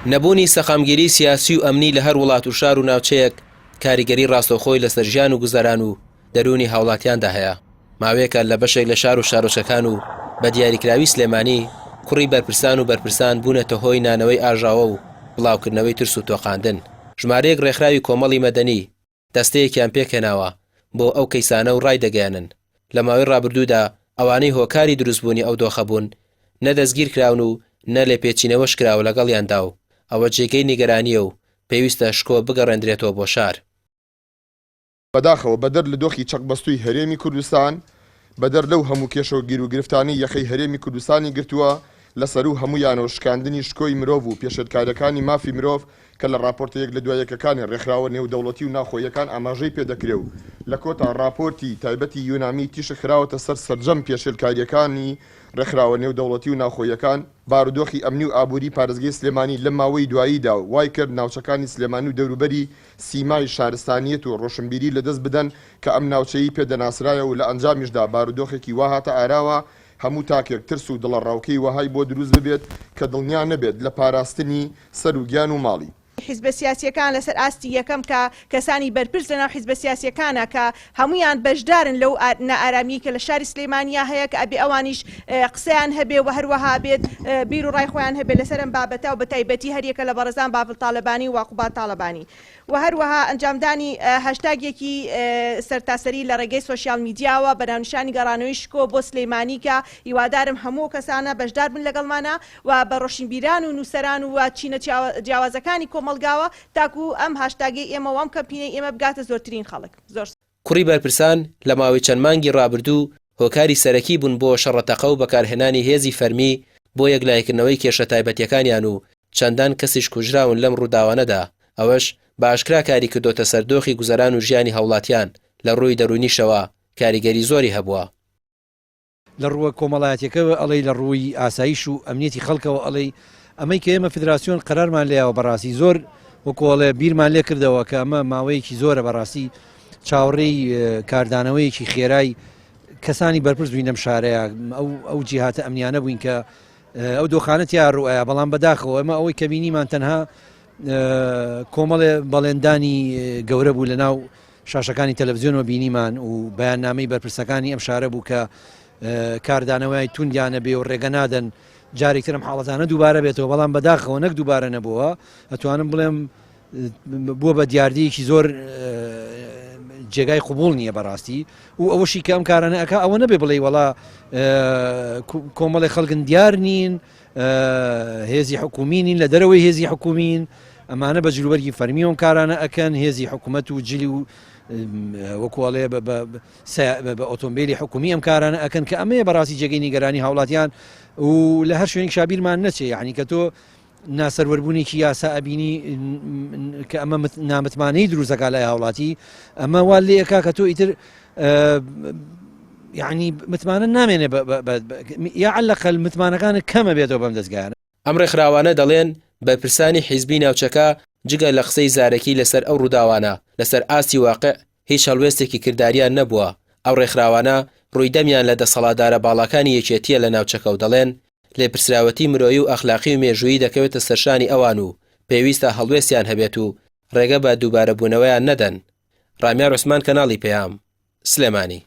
نەبوونی سەقامگیری سیاسی و ئەمنی لە هەر وڵات و شار و ناوچەیەک کاریگەری ڕاستەوخۆی لەسەر ژیان و گوزەران و دەروونی هاوڵاتیاندا هەیە. ماوەیەکە لە بەشێک لە شار و شارۆچکەکان و بە دیاریکراوی سلێمانی کوڕی بەرپرسان و بەرپرسان بوونەتە هۆی نانەوەی ئاژاوە و بڵاوکردنەوەی ترس و تۆقاندن. ژمارەیەک ڕێکخراوی کۆمەڵی مەدەنی دەستەیەکیان پێکهێناوە بۆ ئەو کەیسانە و ڕایدەگەیەنن، لە ماوەی ڕابردوودا ئەوانەی هۆکاری دروستبوونی ئەو دۆخە بوون نە دەستگیرکراون و نە لێپێچینەوەش کراوە لەگەڵیاندا و ئەوە جێگەی نیگەرانییە و پێویستە شکۆ بگەڕێندرێتەوە بۆ شار. بەداخەوە بەدەر لە دۆخی چەقبەستووی هەرێمی کوردستان، بەدەر لەو هەموو کێشە و گیروگرفتانەی یەخەی هەرێمی کوردستانی گرتووە، لە سەروو هەموویانەوە شکاندنی شکۆی مرۆڤ و پێشێلکارییەکانی مافی مرۆڤ کە لە ڕاپۆرتە یەک لە دوا یەکەکانی ڕێکخراوە نێودەوڵەتی و ناوخۆییەکان ئاماژەی پێ دەکرێ و لە کۆتا ڕاپۆرتی تایبەتی یونامی تیشک خراوەتە سەر سەرجەم پێشێلکارییەکانی ڕێکخراوە نێودەوڵەتی و ناوخۆییەکان، بارودۆخی ئەمنی و ئابووری پارێزگەی سلێمانی لەم ماوەی دواییدا وای کرد ناوچەکانی سلێمانی و دەوروبەری سیمای شارستانیەت و ڕۆشنبیری لەدەست بدەن کە ئەم ناوچەیەی پێ دەناسرایە و لە ئەنجامیشدا بارودۆخێکی وا هاتە ئاراوە هەموو تاکێک ترس و دڵەڕاوکێی وەهای بۆ دروست ببێت کە دڵنیا نەبێت لە پاراستنی سەر و گیان و ماڵی. حیزبە سیاسیەکان لەسەر ئاستی یەکەم کە کەسانی بەرپرس لەناو حیزبە سیاسیەکانە کە هەموویان بەشدارن لەو نائارامیەی کە لە شاری سلێمانیا هەیە کە ئەبێ ئەوانیش قسەیان هەبێ و هەروەها بێت بیر و ڕای خۆیان هەبێ لەسەر ئەم بابەتە و بەتایبەتی هەریەکە لە بەڕێزان بافل تاڵەبانی و قوباد تاڵەبانی و هەروەها ئەنجامدانی هاشتاگێکی سەرتاسەری لە ڕێگەی سۆشیال میدیاوە بە ناونیشانی گەڕانەوەی شکۆ بۆ سلێمانی کە هیوادارم هەموو ئەو کەسانە بەشدار بن لەگەڵمانا و بە ڕۆشنبیران و نووسەران و چینە جیاوازەکانی کۆمەڵگاوە تاکو ئەم هاشتاگەی ئێمە و ئەم کەمپینەی ئێمە بگاتە زۆرترین خەڵک. زۆر. کوڕی بەرپرسان لە ماوەی چەند مانگی ڕابردوو هۆکاری سەرەکی بوون بۆ شەڕەتەقە و بەکارهێنانی هێزی فەرمی بۆ یەکلاییکردنەوەی کێشە تایبەتییەکانیان و چەندان کەسیش کوژراون لەم ڕووداوانەدا، ئەوەش بە ئاشکرا کاری کردۆتە سەر دۆخی گوزەران و ژیانی هاوڵاتیان لە ڕووی دەروونیشەوە کاریگەری زۆری هەبووە. لە ڕووە کۆمەڵایەتیەکەوە ئەڵێی لە ڕووی ئاسایش و ئەمنیەتی خەڵکەوە ئەڵێی ئەمەی کە ئێمە فدراسیۆن قەرارمان لێیاوە بەڕاستی زۆر وەکۆڵێ بیرمان لێ کردەوە کە ئەمە ماوەیەکی زۆرە بەڕاستی چاوەڕێی کاردانەوەیەکی خێرای کەسانی بەرپرس بووین لەم شارەیە ئەو ئەو جیهاتە ئەمنیانە بووین کە ئەو دۆخانە تیا ڕوئەیە بەڵام بەداخەوە ئەمە ئەوەی کە بینیمان تەنها کۆمەڵێ بەڵێندانی گەورە بوو لە ناو شاشەکانی تەلەفزیۆنەوە بینیمان و بەیاننامەی بەرپرسەکانی ئەم شارە بوو کە کاردانەوەی توندیانە بێ و ڕێگە نادەن جارێک ترم حاڵەتانە دووبارە بێتەوە بەڵام بەداخەوە نەک دووبارە نەبووە ئەتوانم بڵێم بووە بە دیاردەیەکی زۆر جێگای قوبول نییە بەڕاستی و ئەوەشی کە ئەم کارانە ئەک ئەوە نەبێ بڵێ وڵا کۆمەڵی خەڵکن دیار نین هێزی حکومی نین لە دەرەوەی هێزی حکومین ئەمانە بە جلوبەرگی فەرمی ئەم کارانە ئەکەن هێزی حکوومەت و جلی و وەکوڵێ بە ئۆتۆمبیلی حکومی ئەم کارانە ئەکەن کە ئەمەیە بەڕاستی جێگەی نیگەرانی هاوڵاتیان و لە هەر شوێنێک شابیرمان نەچێ یعنی کە تۆ ناسەروەربوونێکی یاسا ئەبینی کە ئەمە نامتمانەی دروستەکە لای هاوڵاتی ئەمە وا لێکا کە تۆ ئیتر یعنی متمانە نامێنێ یا عەلەقەل متمانەکانت کەمە بێتەوە بەم دەزگایانە. ئەم ڕێکخراوانە دەڵێن بەرپرسانی حیزبی ناوچەکە جگە لە قسەی زارەکی لەسەر ئەو ڕووداوانە، لەسەر ئاستی واقع هیچ هەڵوێستێکی کرداریان نەبووە، ئەو ڕێکخراوانە ڕووی دەمیان لە دەسەڵاتدارە باڵاکانی یەکێتییە لە ناوچەکە و دەڵێن لێپرسراوەتی مرۆیی و ئەخلاقی و مێژوویی دەکەوێتە سەرشانی ئەوان و پێویستە هەڵوێستیان هەبێت و ڕێگە بە دووبارەبوونەوەیان نەدەن. ڕامیار عوسمان کەناڵی پەیام، سلێمانی.